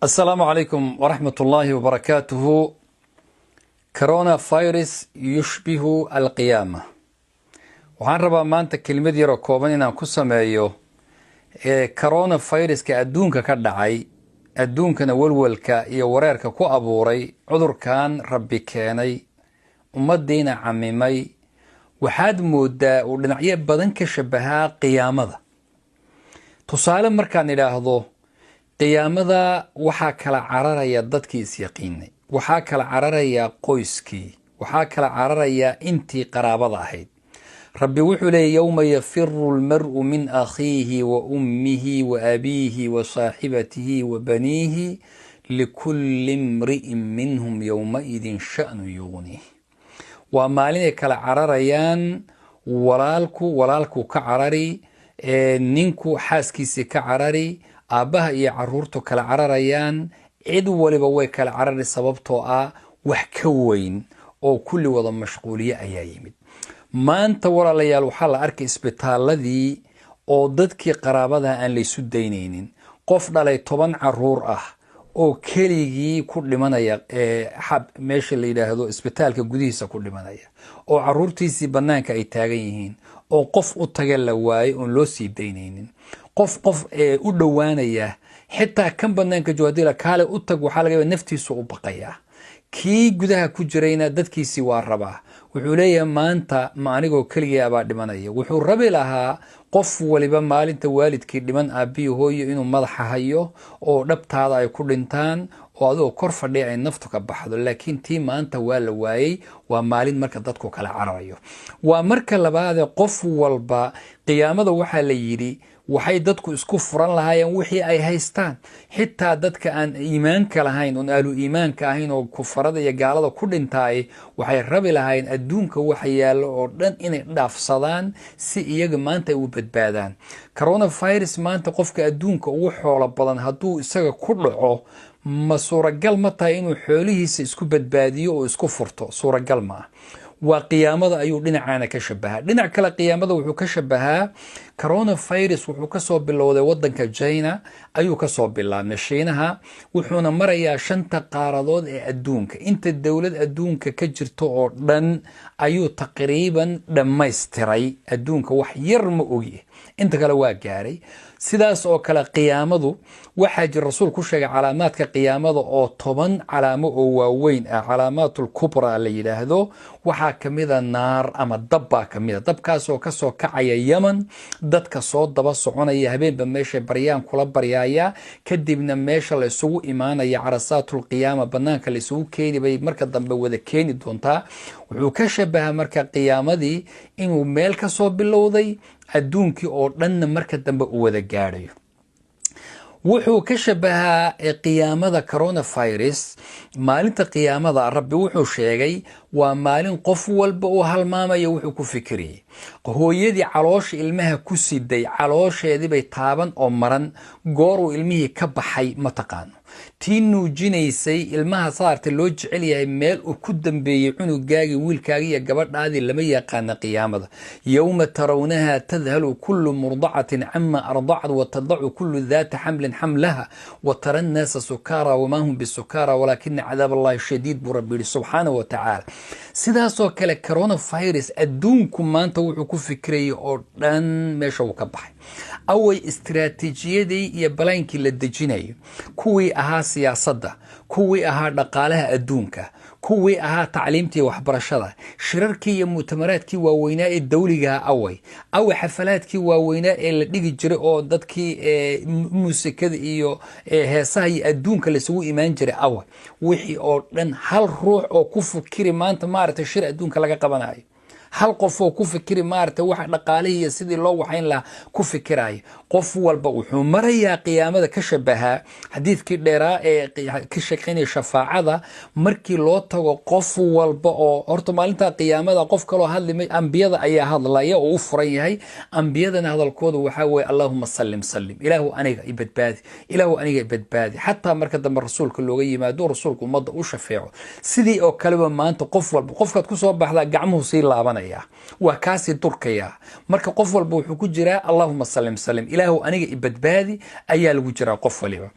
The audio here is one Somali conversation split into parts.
Asalaamu calaykum waraxmat ullaahi wabarakaatuhu. Coronavirus yushbihu alqiyaama. Waxaan rabaa maanta kelimad yaroo kooban inaan ku sameeyo coronaviruska adduunka ka dhacay, adduunkana walwalka iyo wareerka ku abuuray. Cudurkan Rabbi keenay, ummaddiina camimay, waxaad moodaa uu dhinacyo badan ka shabahaa qiyaamada. Tusaale, markaan idhaahdo qiyaamada, waxaa kala cararaya dadkii isyaqiinay, waxaa kala cararaya qoyskii, waxaa kala cararaya intii qaraabada ahayd. Rabbi wuxuu leeyay: "Yowma yafiru lmar'u min akhiihi wa ummihi wa abiihi wa saaxibatihi wa baniihi, likulli imri'in minhum yowmaidin sha'nu yugniih." Waa maalinay kala cararayaan, walaalku walaalku ka carari, ninku xaaskiisii ka carari, aabbaha iyo caruurtu kala cararayaan, cid waliba way kala carari, sababtoo ah wax ka weyn oo kulli wada mashquuliye ayaa yimid. Maanta, walaalayaal, waxaa la arkay isbitaaladii oo dadkii qaraabadaha aan laysu daynaynin. Qof dhalay 10 caruur ah oo keligii ku dhimanaya meesha la yidhaahdo isbitaalka gudihiisa ku dhimanaya, oo caruurtiisii banaanka ay taagan yihiin, oo qof u taga la waayay, oon loo sii daynaynin, qof u dhowaanaya xitaa kan banaanka jooga kaale u tag, waxaa laga yaaba naftiisu u baqayaa. Kii gudaha ku jirayna dadkiisii waa rabaa, wuxuu leeyahay: "Maanta ma anigoo keligaa baa dhimanaya?" Wuxuu rabi lahaa qof waliba maalinta waalidkii dhiman, aabbiyi hooyo, inuu madaxa hayo oo dhabtaada ay ku dhintaan oo adigoo kor fadhiya ay naftu ka baxdo, laakiin tii maanta waa la waayey. Waa maalin marka dadku kala cararayo. Waa marka labaadee, qof walba qiyaamada waxaa la yidhi waxay dadku isku furan lahaayeen wixii ay haystaan. Xitaa dadka aan iimaanka lahayn, oon ahlu iimaanka ahayn, oo kufarada iyo gaalada ku dhintaay, waxay rabi lahaayeen adduunka waxa yaallo oo dhan inay dhaafsadaan si iyaga maanta ay u badbaadaan. Coronavirus maanta qofka adduunka ugu xoolo badan hadduu isaga ku dhaco, ma suuragal ma tahay inuu xoolihiisa isku badbaadiyo oo isku furto? Suuragal ma ah. Waa qiyaamada ayuu dhinacaana ka shabahaa. Dhinac kale qiyaamada wuxuu ka shabahaa, coronavirus wuxuu kasoo bilowday wadanka China ayuu kasoo bilaabmay, Shiinaha, wuxuuna marayaa shanta qaaradood ee adduunka. Inta dowlad adduunka ka jirto oo dhan ayuu taqriiban dhammaystiray adduunka, wax yar ma ogi, inta kale waa gaaray. Sidaas oo kale qiyaamadu waxaa jira, rasuul ku sheegay calaamaadka qiyaamada oo 10 calaamo oo waaweyn ah, calaamaatul kubra la yidhaahdo. Waxaa kamida naar ama dabbaa kamida, dabkaasoo kasoo kacaya Yemen, dadka soo daba soconaya, habeenba meeshay baryaan kula baryaaya, kadibna meesha la isugu imaanaya, carasaatulqiyaama, banaanka la isugu keeni bay marka dambe wada keeni doontaa. Wuxuu ka shabahaa marka qiyaamadii inuu meel kasoo bilowday, adduunkii oo dhanna marka dambe uu wada gaadhayo. Wuxuu ka shabahaa qiyaamada coronavirus. Maalinta qiyaamada Rabbi wuxuu sheegay waa maalin qof walba uu halmaamayo wuxuu ku fikirayay. Hooyadii caloosha ilmaha ku siday, caloosheedii bay taaban oo maran, goor uu ilmihii ka baxay ma taqaano. Tii nuujinaysay ilmaha saarta loo jecel yahay, meel uu ku dambeeyey cunugaagii, wiilkaagii iyo gabadhaadii, lama yaqaana qiyaamada. "Yowma tarawnaha tadhalu kullu murdacatin cama ardacat, watadacu kullu daata xamlin xamlaha, watara nnaasa sukaara wamaa hum bisukara, walaakina cadaab Allahi shadiid," buu Rabbi yihi subxaanahu wa tacaala. Sidaasoo kale coronavirus adduunku maanta wuxuu ku fikirayay oo dhan meesha uu ka baxay. Away istiraatiijiyadii iyo balaankii la dejinayo, kuwii ahaa siyaasadda, kuwii ahaa dhaqaalaha adduunka, kuwii ahaa tacliimtii waxbarashada, shirarkii iyo mu'tamaraadkii waaweynaa ee dawligaha away? Away xafalaadkii waaweynaa ee la dhigi jiray oo dadkii muusikada iyo heesaha iyo adduunka laisugu imaan jiray? Away wixii oo dhan? Hal ruux oo ku fikiri maanta, maaragtay, shir adduunka laga qabanayo, hal qof oo ku fikiri, maaragtay, waxa dhaqaalihii iyo sidii loo waxayn lahaa ku fikirayo. Qof walba wuxuu marayaa qiyaamada ka shabahaa. Xadiidkii dheeraa ee ka shaqaynaya shafaacada, markii loo tago qof walba oo horta maalinta qiyaamada qof kaloo hadli, ambiyada ayaa hadlaya oo u furan yahay. Ambiyadana hadalkooda waxaa weeye: "Allahuma sallim sallim, Ilaahu aniga i badbaadi, Ilaahu aniga i badbaadi." Xataa marka dambe rasuulka looga yimaado, rasuulka ummadda u shafeeco. Sidii oo kaleba maanta qof walba, qofkaad kusoo baxdaa gacmuhu sii laabanaya, waa kaasii durkaya. Marka qof walba wuxuu ku jiraa "Allahuma sallim sallim, Ilaahu aniga i badbaadi" ayaa lagu jiraa qof waliba.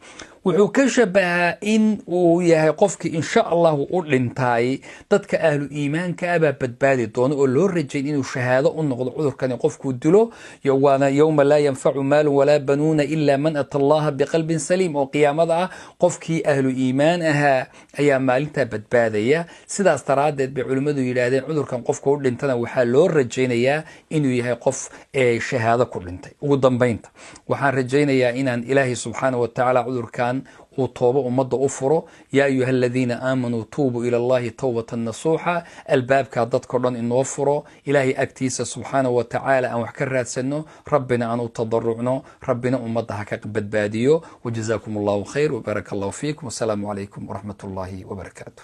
Wuxuu ka shabahaa in uu yahay qofkii insha Allahu u dhintaay dadka ahlu iimaanka ah baa badbaadi doona, oo loo rajayn inuu shahaado u noqdo cudurkani qofkuu dilo. Waana yowma laa yanfacu maalun walaa banuuna ila man ata Allaha biqalbin saliim, oo qiyaamada ah qofkii ahlu iimaan ahaa ayaa maalintaa badbaadaya. Sidaas daraaddeed bay culimmadu yidhaahdeen cudurkan qofka u dhintana waxaa loo rajaynayaa inuu yahay qof shahaado ku dhintay. Ugu dambaynta, waxaan rajaynayaa inaan Ilaahay subxaana wa tacaala cudurkan uu toobo ummadda u furo. Yaa ayuha aladiina aamanuu tuubuu ila Allahi towbatan nasuuxa. Albaabkaa dadkao dhan inoo furo. Ilaahay agtiisa subxaana wa tacaala aan wax ka raadsano, Rabbina aan u tadarucno, Rabbina ummadda ha ka badbaadiyo. Wajazaakum Allahu khayr wbaaraka Allahu fiikum. Wasalaamu calaykum waraxmat Ullahi wabarakaatu.